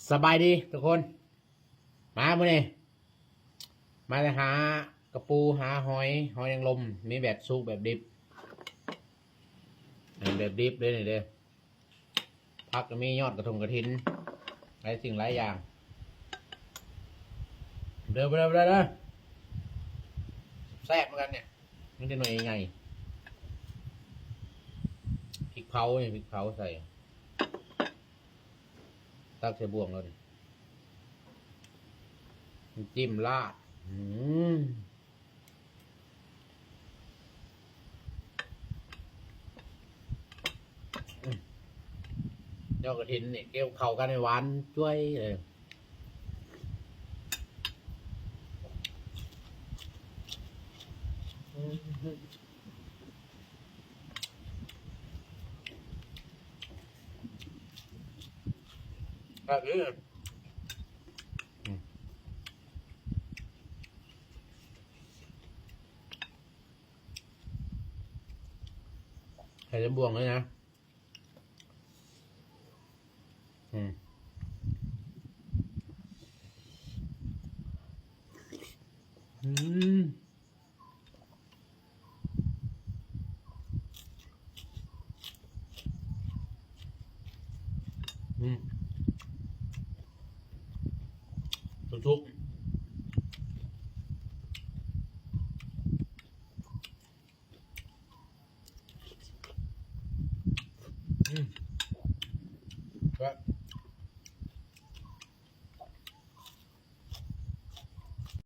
ສະບາຍດີທຸກຄົນ ມາມື້ນີ້ ມາແຕ່ຫາກະປູ ຫາຫອຍ ຫອຍນາງລົມ ມີແບບສຸກແບບດິບ ອັນແບບດິບເດ້ນີ້ເດ້ ຜັກກໍມີ ຍອດກະທົງກະຖິນ ຫຼາຍສິ່ງຫຼາຍຢ່າງ ເດີ ເດີ ເດີ ເດີ ແຊບເໝືອນກັນນີ້ ມີແຕ່ໜ່ວຍໃຫຍ່ ພິກເຜົານີ້ ພິກເຜົາໃສ່ ຕັກໃສ່ບ່ວງໂລດ ນ້ຳຈິ້ມລາດ ອືມ ຍອດກະຖິນນີ້ ເກັບເຂົ້າກັນໃຫ້ຫວານຈ້ວຍເລີຍ ອືມ ແຊບເດ້ ອືມ ໃສ່ລຳບວງເລີຍນະ ອືມ ອືມ ອືມ ທຸກໆ ອືມ